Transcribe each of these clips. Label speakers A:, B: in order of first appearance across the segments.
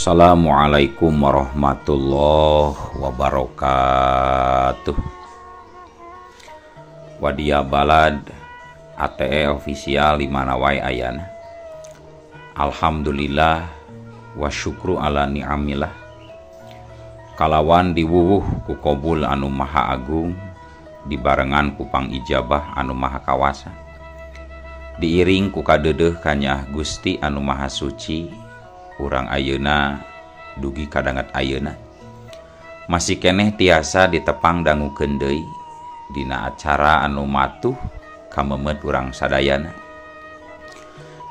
A: Assalamualaikum warahmatullahi wabarakatuh. Wadia Balad ATE official di mana wae ayana. Alhamdulillah wa syukru ala ni'amillah. Kalawan diwuwuh ku kobul anu maha agung, dibarengan ku pangijabah anu maha kawasa. Diiring ku kadeudeuh kanyah Gusti anu maha suci. Urang ayeuna dugi kadanget ayeuna masih keneh tiasa ditepang dangukeun deui dina acara anu matuh kamemet urang sadayana.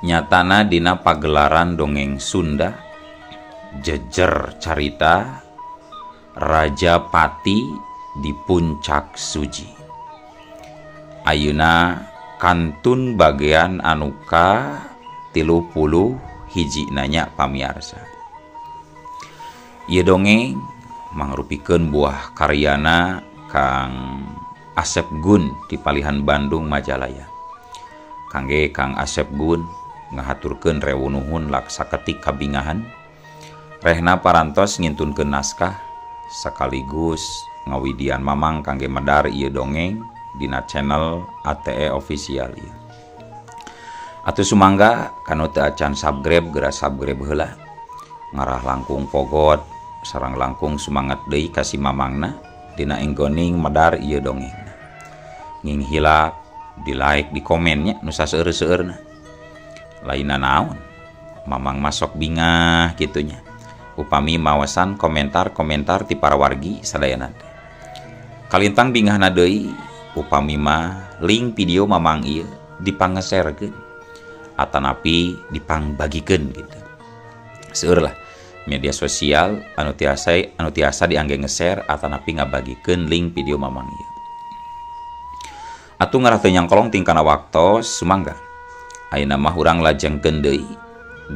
A: Nyatana dina pagelaran dongeng Sunda jejer carita Raja Pati di Puncak Suji. Ayeuna kantun bagian anu ka 30 hiji nanya pamiarsa. Ieu dongeng mangrupikeun buah karyana Kang Asep Gun di Palihan Bandung Majalaya. Kangge Kang Asep Gun ngahaturkeun rewu nuhun laksaketik kabingahan. Rehna parantos ngintunkeun naskah sekaligus ngawidian mamang kangge medar ieu dongeng dina channel ATE official ieu. Atuh sumangga kanu teu acan subscribe geura subscribe heula. Ngarah langkung pogot sareng langkung sumangat deui ka si mamangna dina enggoning medar ieu dongengna. Nging hilap di like di komennya nu saseueur-seueurna. Lainna naon? Mamang masok bingah kitunya. Upami mawasan komentar-komentar ti para wargi sadayana teh. Kalintang bingahna deui upami mah link video mamang ieu dipangeserkeun atanapi dipangbagikeun gitu. Seueur lah media sosial anu tiasa diangge nge-share atanapi ngabagikeun link video mamang ieu. Atuh ngarah teu nyangkolong tingkana waktos sumangga. Ayeuna mah urang lajengkeun deui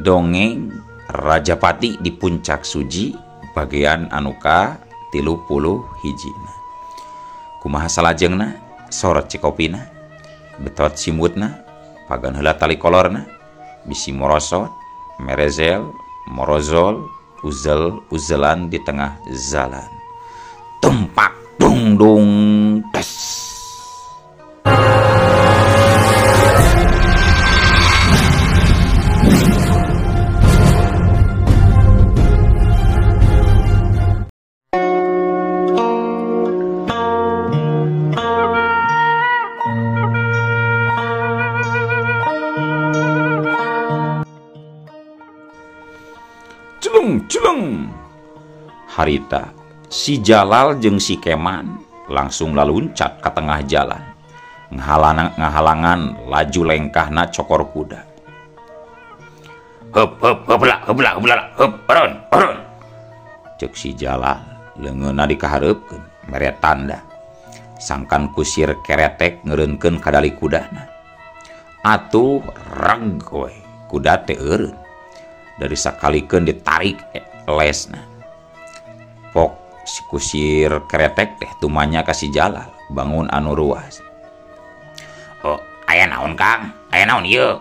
A: dongeng Raja Pati di Puncak Suji bagian anu ka 31. Kumaha salajengna sorot cikopina betot simutna pagan heula tali kolorna bisi morosot merezel morozol uzel uzelan di tengah jalan tumpak dung dung tes. Celeng harita si Jalal jeung si Keman langsung laluncat ke tengah jalan ngahalangan laju lengkahna cokor kuda. Heup heup heubla heubla heubla heup eureun eureun ceuk si Jalal leungeunna dikahareupkeun mere tanda sangkan kusir keretek ngeureunkeun kadali kudana. Atuh reg we kuda teh eureun dari sakalikeun ditarik lesna. Pok si kusir keretek teh tumanya ka si Jalal bangun anu ruas. Oh, aya naon Kang? Aya naon ieu?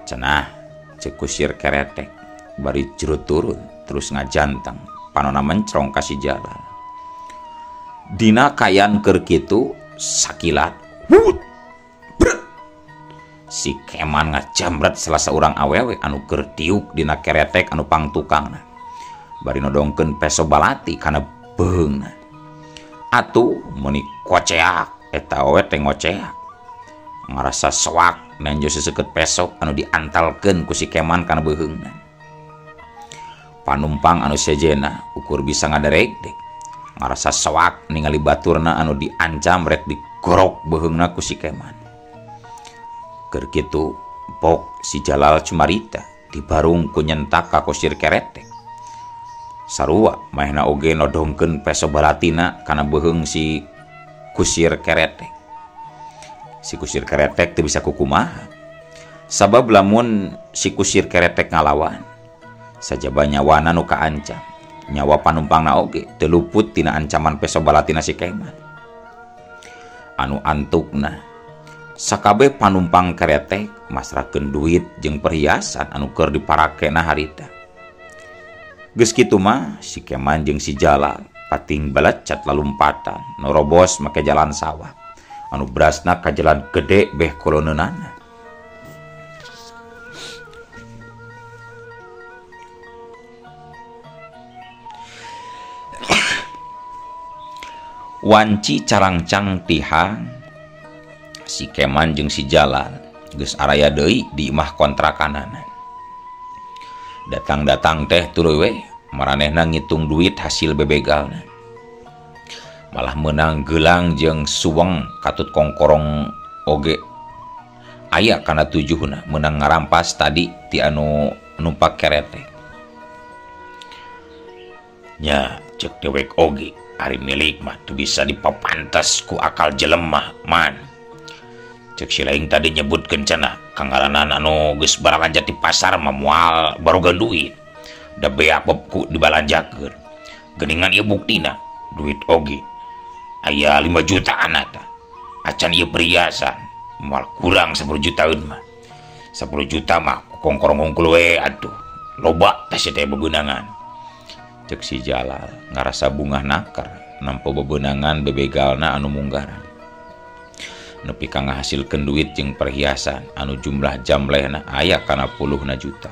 A: Cenah ceuk kusir keretek bari jerut turun terus ngajanteng panona mencrong ka si Jalal. Dina kayan keur kitu sakilat wut bret si Keman ngajamret salah saurang awewe anu keur diuk dina keretek anu pangtukangna bari nodongkeun peso balati kana beheungna. Atuh meuni koceak eta awewe teh ngoceak ngarasa soak nenjo seseukeut peso anu diantalkeun ku si Keman kana beheungna. Panumpang anu sejena ukur bisa ngaderek-dek ngarasa soak ningali baturna anu diancam rek digorok beheungna ku si Keman. Keur kitu pok si Jalal cumarita dibarung ku nyentak ka kusir keretek. Sarua maehna oge nodongkeun peso balatina kana beuheung si kusir keretek. Si kusir keretek teu bisa kukumaha. Sabab lamun si kusir keretek ngalawan sajaba nyawana nu kaancam. Nyawa panumpangna oge teu luput tina ancaman peso balatina si Keman. Anu antukna sakabeh panumpang keretek masrahkeun duit jeung perhiasan anu keur diparakena harita. Geus kitu mah si Keman jeung si Jalal pating balecat lalumpatan norobos make jalan sawah anu berasna ka jalan gede beh koloneunana. Wanci carangcang tihang si Keman jeung si Jalal geus araya deui di imah kontrakanana. Datang-datang teh tuluy we maranehna ngitung duit hasil bebegalna. Malah meunang gelang jeung suweng katut kongkorong oge aya kana tujuhna meunang ngarampas tadi ti anu numpak kerete. Nya ceuk dewek oge ari milik mah teu bisa dipapantes ku akal jelema man. Ceuk si laing tadi nyebutkeun cenah kangaranan anu geus baralanja di pasar mah moal baroga duit. Da beak ku dibalanjakeun. Geuningan ieu buktina duit oge aya 5 jutaan eta. Acan ieu perhiasan moal kurang 10 jutaan mah. 10 juta mah kongkorong hungkul we atuh. Loba teh si teh bebeunangan. Ceuk si Jalal ngarasa bungah naker nampa bebeunangan bebegalna anu munggaran. Nepi ka ngahasilkeun duit jeung perhiasan anu jumlah jamlehna aya kana puluhna juta.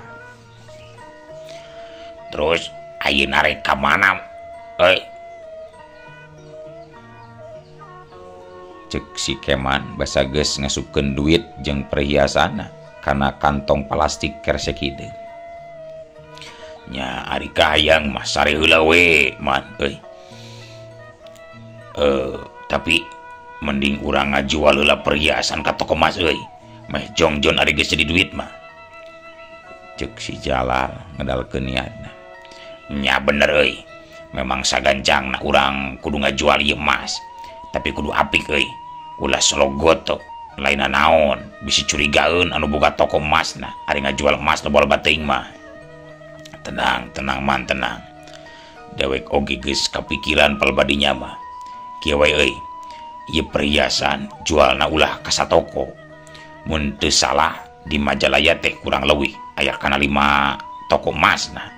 A: Terus ayeuna rek ka mana euy? Ceuk si Keman basa geus ngasupkeun duit jeung perhiasanna kana kantong plastik kersek hideung. Nya ari kahayang mah sare heula we man euy. Tapi mending urang ngajual heula perhiasan ka toko emas euy. Meh jongjon ari geus jadi duit mah. Ceuk si Jalal ngedalkeun niatna. Nya bener euy. Memang sagancangna urang kudu ngajual ieu emas. Tapi kudu apik euy. Ulah sologoto lainna naon bisi curigaeun anu boga toko emasna ari ngajual emas loba-loba teuing mah. Tenang, tenang man, tenang. Dewek oge geus kapikiran palbadinya mah. Kieu we euy. Ieu perhiasan jualna ulah ka satoko. Mun teu salah di Majalaya teh kurang leuwih aya kana 5 toko emasna.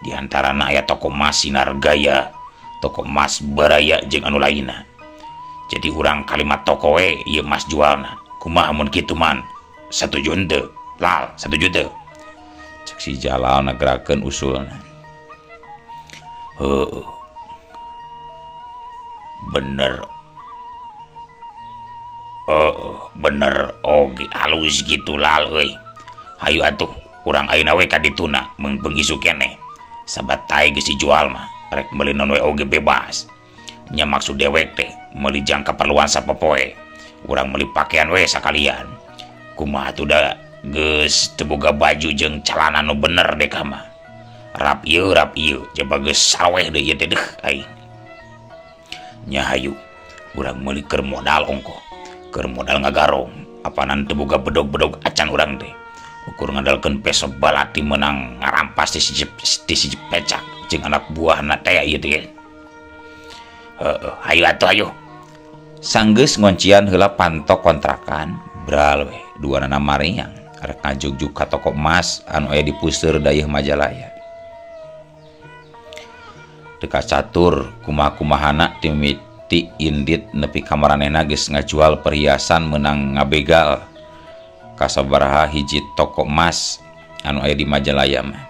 A: Di antarana aya toko emas Sinar Gaya, toko emas Baraya jeung anu lainna. Jadi urang kalimat toko we ieu emas jualna. Kumaha mun kitu man? Satuju henteu? Lal, satuju teu? Ceuk si Jalal nagerakeun usulna. Heuh. Bener. Bener oge halus gitu lal euy. Hayu atuh urang ayeuna we ka dituna meungpeung isuk keneh. Sabat tae geus dijual mah rek meuli naon we oge bebas. Nya maksud dewek teh meuli jang kaperluan sapopoe. Urang meuli pakaian we sakalian. Kumaha atuh da geus teu boga baju jeung calana nu bener dek mah. Rap ieu jaba geus saweh deui ieu teh deuh aing. Nya hayu urang meuli keur modal ongkoh. Keur modal ngagarong apanan teu boga bedog-bedog acan urang teh. Ukur ngandalkeun peso balati meunang ngarampas di siji pecak jeung anak buahna teh ieu teh. Heuh, hayu atuh hayu. Sanggeus ngoncian heula pantok kontrakan bral we duanana mariang rek ngajugjug ka toko emas anu aya di puseur dayeuh Majalaya. Teu kacatur kumaha-kumahana timiti indit nepi ka maranehna geus ngajual perhiasan meunang ngabegal ka sabaraha hiji toko emas anu aya di Majalaya mah.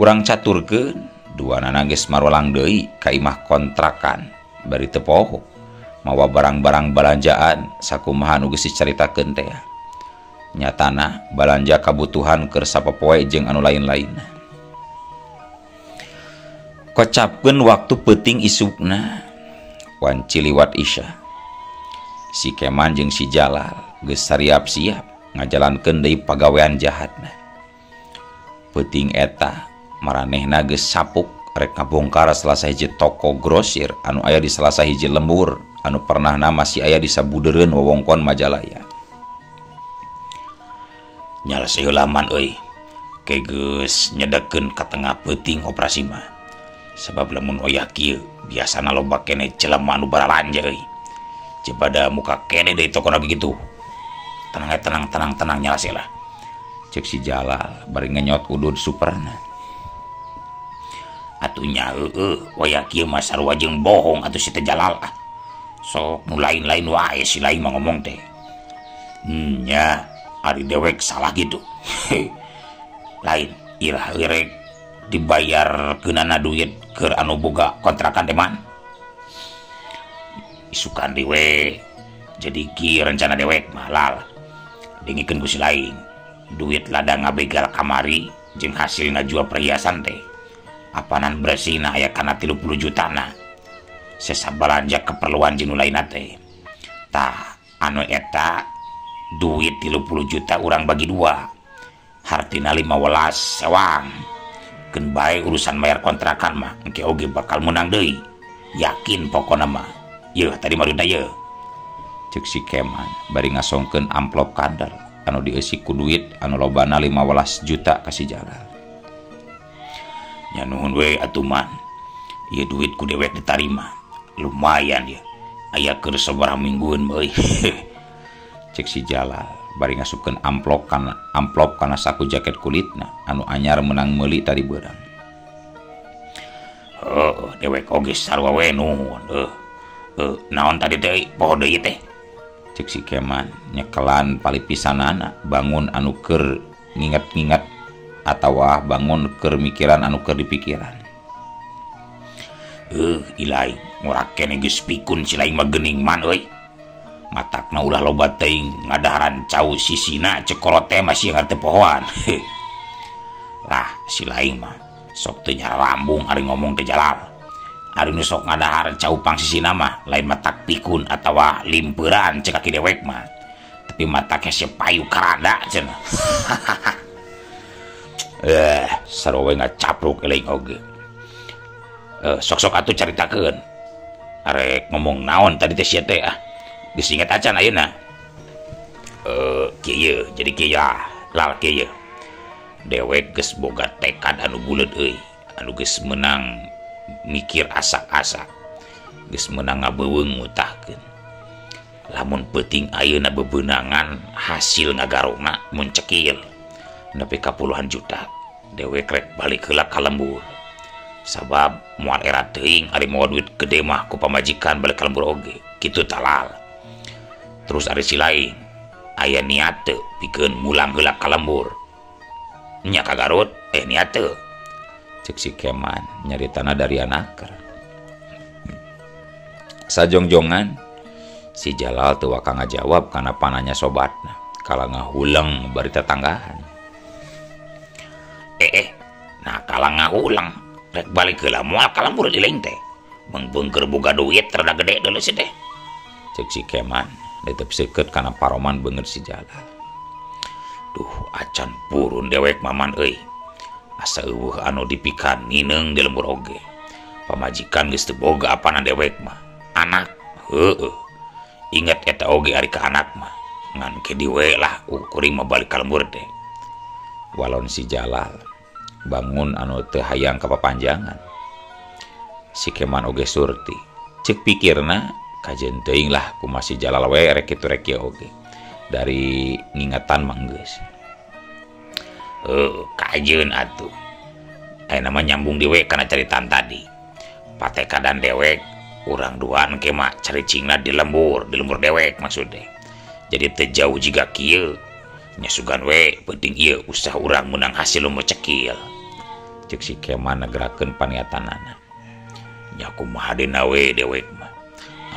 A: Urang caturkeun duanana geus marolang deui ka imah kontrakan bari teu poho mawa barang-barang balanjaan sakumaha nu geus dicaritakeun teh. Nyatana balanja kabutuhan keur sapopoe jeung anu lain-lainna. Kocapkeun waktu peuting isukna wanci liwat isya. Si Keman jeung si Jalal geus sariap-siap ngajalankeun deui pagawean jahatna. Peuting eta maranehna geus sapuk rek ngabongkar salah sahiji toko grosir anu aya di salah sahiji lembur anu pernahna masih aya di sabudeureun wewengkon Majalaya. Nyalase heula man euy. Ke geus nyedekeun ka tengah peuting operasi mah. Sebab lamun oyah kieu biasana loba keneh jelema anu baralanja euy. Cepada muka keneh deui tokona begitu. Tenang tenang tenang tenang nyalase lah. Ceuk si Jalal bari ngenyot udud superna. Atuh nya heueuh waya kieu mah sarua jeung bohong atuh si teh Jalal ah. Sok nu lain-lain wae si lain mah ngomong teh. Nya ari dewek salah gitu. Lain irah rek dibayar keunana duit keur anu boga kontrakan teh man. Isukan dewe jadi ki rencana dewek mah lal. Dengikeun ku si lain. Duit ladang ngabegal kamari jeung hasil ngajual perhiasan teh. Apanan bersihna aya kana 30 jutana. Sesa balanja keperluan jeung nu lainna teh. Tah anu eta duit 30 juta urang bagi dua. Hartina 15 sewang. Keun bae urusan bayar kontrakan mah engke oge bakal menang deui. Yakin pokona mah. Yeuh tadi mah duitna yeuh. Ceuk si Keman bari ngasongkeun amplop kadar anu dieusi ku duit anu lobana 15 juta ka si Jalal. Nya nuhun we atuh man. Ieu duit ku dewek ditarima. Lumayan ya. Aya keur sabaraha minggueun euy. Cek si Jalal bari ngasupkeun amplop kana saku jaket kulitna anu anyar menang meuli tadi beurang. Heuh, dewek oge sarua we nuhun. Naon tadi teh poho deui teh. Cek si Keman nyekelan palipisanana bangun anu keur nginget-nginget atawa bangun keur mikiran anu keur dipikiran. Ilai ngorak keneh geus pikun si lain mah geuning man euy. Matakna ulah loba teuing ngadaharan cau sisina cek kolot teh masih ngarteu pohoan. Lah si lain mah sok teu nyarambung ari ngomong teh Jalal. Ari nu sok ngadahar cau pangsisina mah lain matak pikun atawa limpeuran cek kaki dewek mah. Tapi matak hese payu karanda cenah. Sarua we ngacapruk eleng oge. Sok-sok atuh caritakeun. Arek ngomong naon tadi teh sia teh ah. Geus inget acan ayeuna. Kieu jadi kieu lal kieu. Dewek geus boga tekad anu buleud euy, anu geus meunang mikir asak-asak. Geus meunang ngabeuweung ngutahkeun. Lamun peuting ayeuna bebeunangan hasil ngagarona mun cekil nepi ka puluhan juta. Dewek rek balik heula ka lembur. Sabab moal era teuing ari mawa duit gede mah ku pamajikan balik ka lembur oge. Kitu talal. Terus ari si lain aya niat teu pikeun mulang heula ka lembur. Nya ka Garut niat teu. Cek si Keman nyaritana dari anaker. Sajongjongan si Jalal teu waka ngajawab kana pananya sobatna. Kala ngahuleng bari tetanggahan. Nah kala ngahuleng rek balik heula moal ka lembur dileung teh. Beungbeung boga duit rada gede deuleu si teh. Cek si Keman tetep seukeut kana paroman beungeut si Jalal. Duh acan purun dewek maman euy. Asa eueuh anu dipikan ngineung di lembur oge. Pamajikan geus teu boga apana dewek mah. Anak heueuh. Inget eta oge ari ka anak mah. Ngan ke diwe lah kuring mah balik ka lembur teh. Walon si Jalal bangun anu teu hayang kapapanjangan. Si Keman oge surti. Cek pikirna kajen teuing lah kumaha si Jalal we rek kitu rek ieu oge. Dari ngingetan mah geus. Kajeun atuh. Ayeuna mah nyambung dewe kana caritaan tadi. Patekadan dewek urang duaan ke mah caricingna di lembur dewek maksudnya. Jadi teu jauh jiga kieu. Nya sugan we penting ieu usaha urang menang hasil lumur cekil. Cek si Keman ngagerakeun paniatanana. Nya kumaha dena we dewek mah.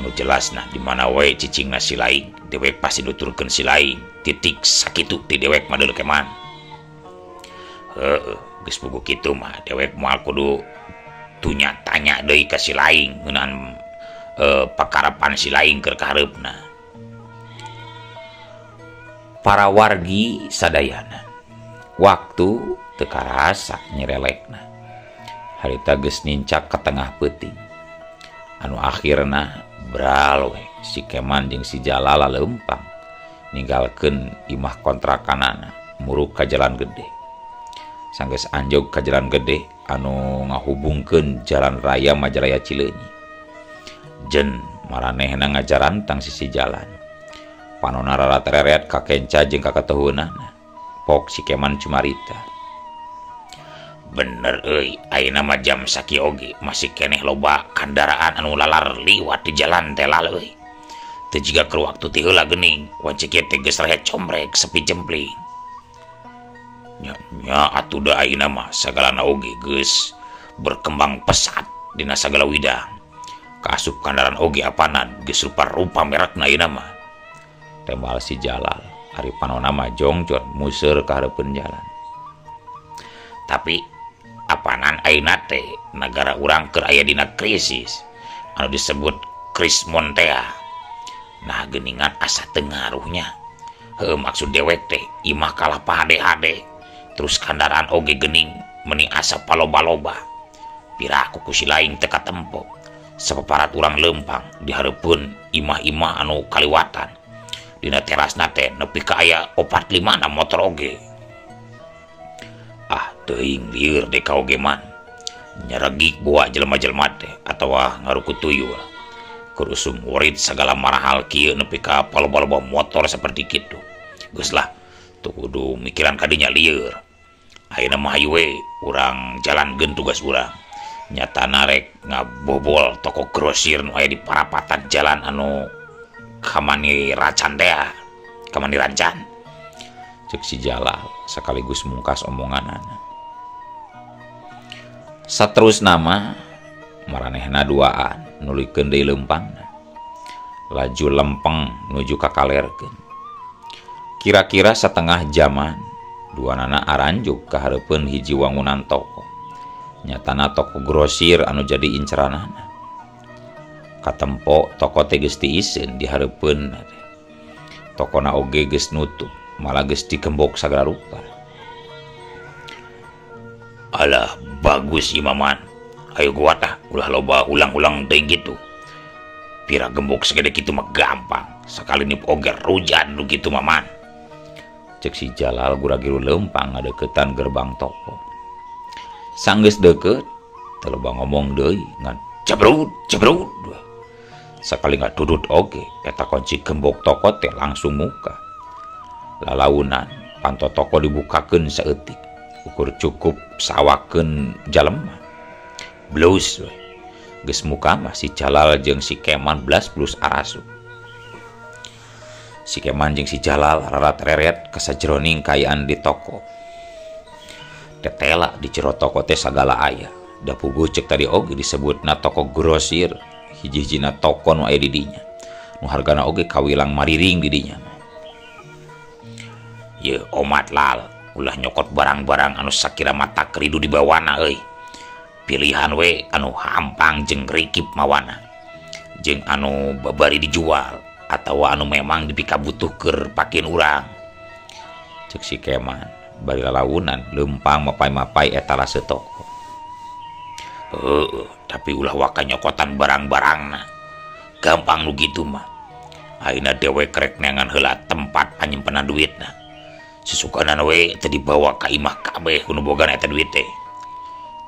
A: Anu jelasna di mana we cicingna si lain, dewek pasti nuturkeun si lain. Titik sakitu ti dewek mah deuleu Keman. Heueuh, geus puguh kitu mah dewek moal kudu tunya tanya deui ka si lain ngeunaan pakarapan si lain keur kahareupna. Para wargi sadayana waktu teu karasa nyerelekna. Harita geus nincak ka tengah peuting. Anu akhirna bral we si Keman jeung si Jalal leumpang ninggalkeun imah kontrakanana muruk ka jalan gede. Sanggeus anjog ka jalan gede anu ngahubungkeun jalan raya Majalaya Cileunyi. Jen maranehna ngajarantang sisi jalan. Panona rara tereret ka kenca jeung ka ketehueunana. Pok si Keman cumarita. Bener euy, ayeuna mah jam sakieu oge masih keneh loba kandaraan anu lalar liwat di jalan teh lal euy. Teu jiga keur waktu ti heula geuning, wancik ieu teh geus rehe combrek sepi jempling. Nya nya atuh da ayeuna mah sagalana oge geus berkembang pesat dina sagala widang. Kaasup kandaraan oge apanan geus rupa-rupa merekna ayeuna mah. Tembal si Jalal, ari panona mah jongjon museur ka hareupeun jalan. Tapi apanan ayeuna teh nagara urang keur aya dina krisis anu disebut Kris Montea. Nah geuningan asa teu ngaruhnya. Heuh maksud dewek teh imah kalah pahade-hade. Terus kandaraan oge geuning meuni asa paloba-loba. Piraku ku si laing teu katempo. Sapaparat urang leumpang di hareupeun imah-imah anu kaliwatan. Dina terasna teh nepi ka aya 4-5 na motor oge. Ah teuing lieur deh ka oge man. Nyaregik boa jelema-jelema teh atawa ngaruku tuyul. Keur usum murid sagala marahal kieu nepi ka paloba-loba motor saperti kitu. Geus lah teu kudu mikiran kadinya lieur. Ayeuna mah hayu we urang jalankeun tugas urang. Nyatana rek ngabobol toko grosir nu aya di parapatan jalan anu kamani racan teh, kamani rancan. Cek si Jalal sekaligus mungkas omonganana. Saterusna mah maranehna duaan nuluykeun deui leumpangna. Laju lempeng nuju ka kalerkeun. Kira-kira setengah jaman duanana aranjuk ka hareupeun hiji wangunan toko. Nyatana toko grosir anu jadi inceranana. Katempo toko teh geus tiiseun di hareupeun. Tokona oge geus nutup, malah geus digembok sagala rupa. Alah bagus imaman. Ayo gua tah ulah loba ulang-ulang teuing kitu. Pira gembok segede kitu mah gampang. Sakali nip oge rujan nu kitu maman. Cek si Jalal gura-giru leumpang ngadeukeutan gerbang toko. Sanggeus deukeut teu loba ngomong deui ngan jebrut jebrut. Sakali ngadudut oge eta kunci gembok toko teh langsung muka. Lalaunan panto toko dibukakeun saeutik. Ukur cukup sawakeun jalema. Blus we. Geus muka mah si Jalal jeung si Keman blas blus arasup. Si Keman jeung si Jalal rarat-reret kasajroning kaayaan di toko. Tetela di jero toko teh sagala aya. Da puguh cek tadi oge disebutna toko grosir, hiji-hijina toko nu aya di dinya. Nu hargana oge kawilang mariring di dinya. Ye omat lal, ulah nyokot barang-barang anu sakira mata keridu dibawana euy. Pilihan we anu hampang jeung rikip mawana. Jeung anu babari dijual atawa anu memang dipikabutuh keur pakeun urang. Cek si Keman bari lalaunan leumpang mapai-mapai etalase toko. Heueuh, tapi ulah waka nyokotan barang-barangna. Gampang nu kitu mah. Ayeuna dewek rek neangan heula tempat panyimpenan duitna. Susukanan we teu dibawa ka imah kabeh ku nu bogana eta duit teh.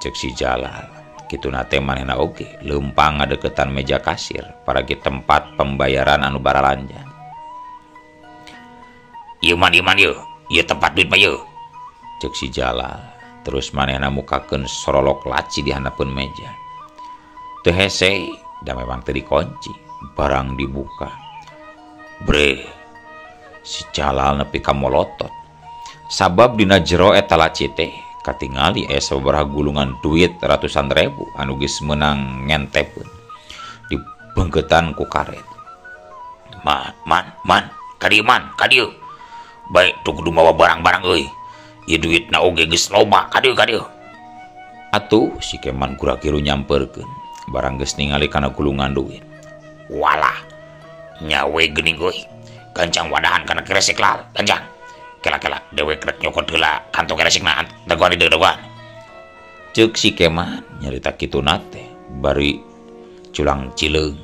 A: Cek si Jalal, kituna teh manehna oge leumpang ngadeukeutan meja kasir paragi tempat pembayaran anu baralanja. Ieu man ieu man ieu, ieu tempat duit mah ieu. Cek si Jalal, terus manehna mukakeun sorolok laci di handapeun meja. Teu hese, da memang teu dikunci, barang dibuka. Bre, si Jalal nepi ka molotot. Sabab dina jero eta laci teh katingali aya sababaraha gulungan duit ratusan ribu anu geus meunang ngentepeun dibengketan ku karet. Man, man, man, ka dieu man, ka dieu. Bae teu kudu mawa barang-barang euy. Ieu duitna oge geus loba, ka dieu, ka dieu. Atuh si Keman gura-giru nyamperkeun barang geus ningali kana gulungan duit. Walah, nyawe geuning euy. Gancang wadahan kana keresek lal, gancang. Kela-kela dewek rek nyokot heula kantong keresekna dagoan di dagoan. Ceuk si Keman nyarita kituna teh bari culang cileung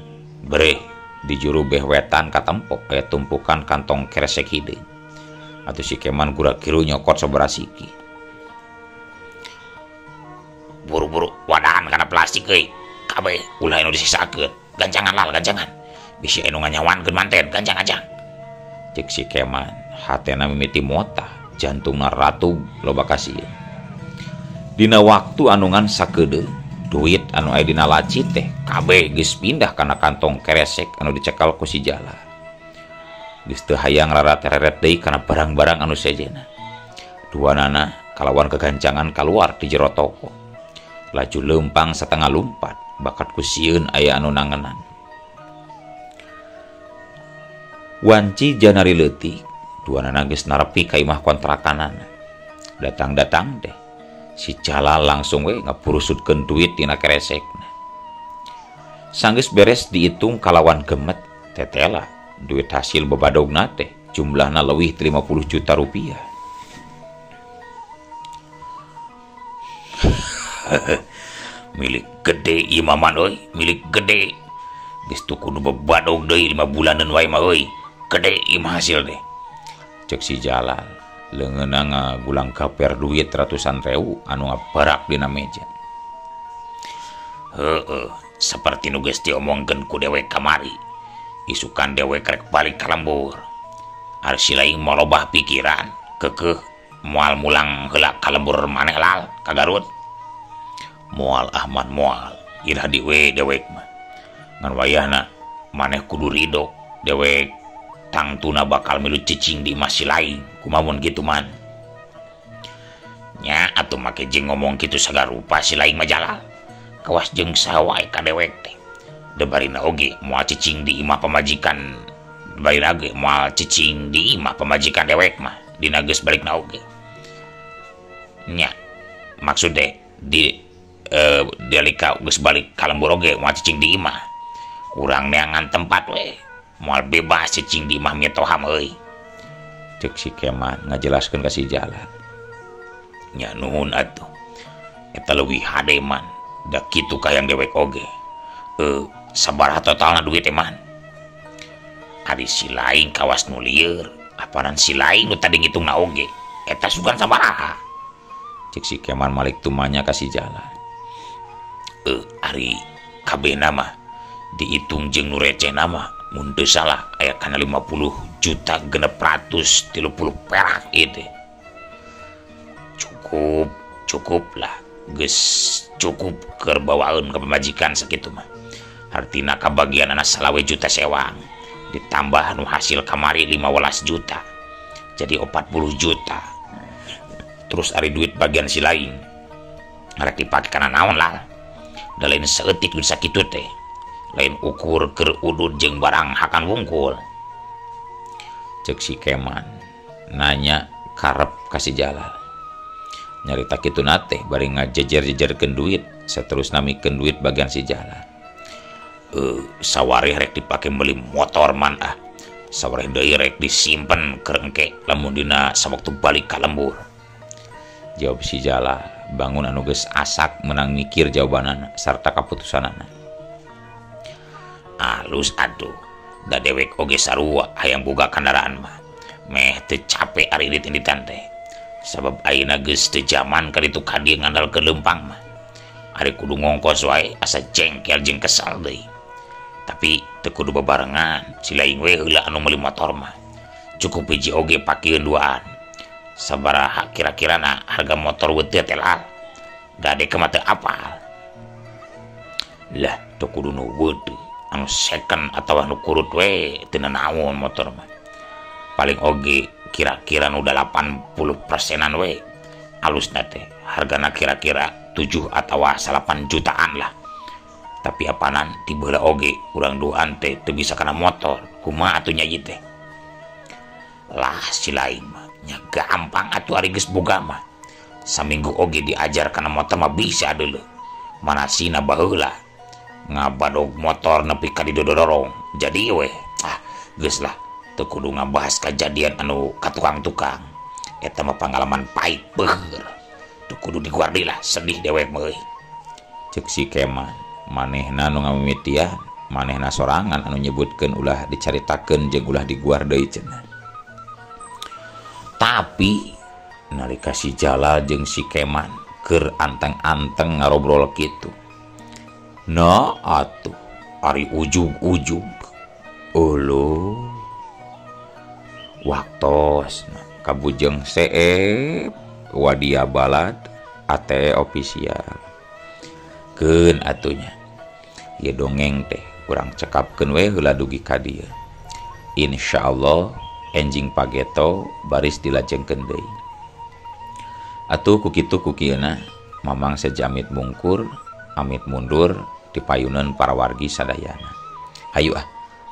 A: bereh di juru beh wetan katempo aya tumpukan kantong keresek hideung. Atuh si Keman gura-giru nyokot sabaraha siki. Buru-buru wadahan kana plastik euy. Kabeh ulah anu disisakeun. Gancangan lal gancangan. Bisi anu nganyawankeun manten gancang-gancang. Cek si Keman hatena mimiti motah, jantungna ratub loba kasieun. Dina waktu anu ngan sakedeung duit anu aya dina laci teh kabeh geus pindah kana kantong keresek anu dicekal ku si Jalal. Geus teu hayang raratereret deui kana barang-barang anu sejenna. Duanana kalawan kegancangan kaluar ti jero toko. Laju leumpang satengah lumpat bakat ku sieun aya anu nangenan. Wanci janari leutik, duanana geus narepi ka imah kontrakanana. Datang-datang teh si Jalal langsung we ngapurusutkeun duit tina keresekna. Sanggeus beres diitung kalawan gemet, tetela duit hasil bebadogna teh jumlahna leuwih ti 50 juta rupiah. Milik gede ieu mah euy, milik gede. Geus tuku nu bebadog deui 5 bulaneun wae mah euy. Gede ieu mah hasil teh. Ceuk si Jalal, leungeunna ngagulang gaper duit ratusan rewu anu ngabarak dina meja. Heueuh, saperti nu geus diomongkeun ku dewek kamari. Isukan dewek rek balik ka lembur. Ari si laing molobah pikiran, keukeuh moal mulang heula ka lembur maneh lal ka Garut. Moal Ahmad moal, iraha di we dewek mah. Ngan wayahna maneh kudu ridho dewek tangtuna bakal milu cicing di imah si laing. Kumaha mun kitu man? Nya atuh make jeung ngomong kitu sagarupa si laing mah Jalal. Kawas jeung saha wae ka dewek teh. Debarina oge moal cicing di imah pamajikan, debarina oge moal cicing di imah pamajikan dewek mah dina geus balikna oge. Nya maksud teh di dalika geus balik ka lembur oge moal cicing di imah. Urang neangan tempat we, moal bebas cicing di imah mitoham euy. Ceuk si Keman ngajelaskeun ka si Jalal. Nya nuhun atuh. Eta leuwih hade man, da kitu ka hayang dewek oge. Sabaraha totalna duit teh man? Ari si laing kawas nu lieur, apanan si laing nu tadi ngitungna oge. Eta sugan sabaraha? Ceuk si Keman malik tumanya ka si Jalal. Ari kabehna mah dihitung jeung nu recehna mah mun teu salah aya kana 50 juta 630 perak ieu teh. Cukup, cukup lah. Geus cukup keur bawaeun ka pamajikan sakitu mah. Hartina kabagianana 25 juta sewang ditambah nu hasil kamari 15 juta. Jadi 40 juta. Terus ari duit bagian si lain rek dipake kana naon lah. Da lain saeutik duit sakitu teh. Lain ukur keur udud jeung barang hakan wungkul. Ceuk si Keman nanya karep ka si Jalal. Nyarita kitu na teh bari ngajejer-jejerkeun duit, saterusna mikeun duit bagian si Jalal. Sawareh rek dipake meuli motor man ah. Sawareh deui rek disimpen keur engke lamun dina sawaktu balik ka lembur. Jawab si Jalal, bangun anu geus asak menang mikir jawabanana sarta kaputusanana. Alus atuh, da dewek oge sarua hayang boga kendaraan mah. Meh teu capek ari indit-inditan teh. Sabab ayeuna geus teu jaman ka ditu ka dieu ngandalkeun leumpang mah. Ari kudu ngongkos wae asa jengkel jeung kesal deui. Tapi teu kudu bebarengan, si laing we heula anu meuli motor mah. Cukup hiji oge pakieun duaan. Sabaraha kira-kirana harga motor weuteut teh lah. Da dek mah teu apal. Lah teu kudu nu weuteut, anu second atawa nu kurut we teu nanaon motor mah. Paling oge kira-kira nu 80%-an we alusna teh. Hargana kira-kira 7 atawa 8 jutaan lah. Tapi apanan ti baheula oge urang duaan teh teu bisa kana motor. Kumaha atuh nya ieu teh? Lah si lain mah nya gampang atuh ari geus boga mah. Saminggu oge diajar kana motor mah bisa deuleu. Manasina baheula ngabadog motor nepi ka didodorong. Jadi weh, ah geus lah teu kudu ngabahas kajadian anu ka tukang-tukang. Eta mah pangalaman pahit beuheur. Teu kudu diguar deui lah, sedih dewek mah euy. Ceuk si Keman, manehna nu ngamimitian, manehna sorangan anu nyebutkeun ulah dicaritakeun jeung ulah diguar deui cenah. Tapi nalika si Jalal jeung si Keman keur anteng-anteng ngarobrol kitu. Nah atuh ari ujug-ujug. Uluh. Waktosna kabujeng seep wadia balad. ATE official. Keun atunya. Ieu dongeng teh urang cekapkeun we heula dugi ka dieu. Insyaallah enjing pageto baris dilajengkeun deui. Atuh ku kitu ku kieuna Mamang sejamit mungkur amit mundur dipayunan para wargi sadayana. Hayu ah.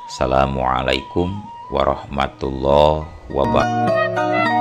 A: Assalamualaikum warahmatullahi wabarakatuh.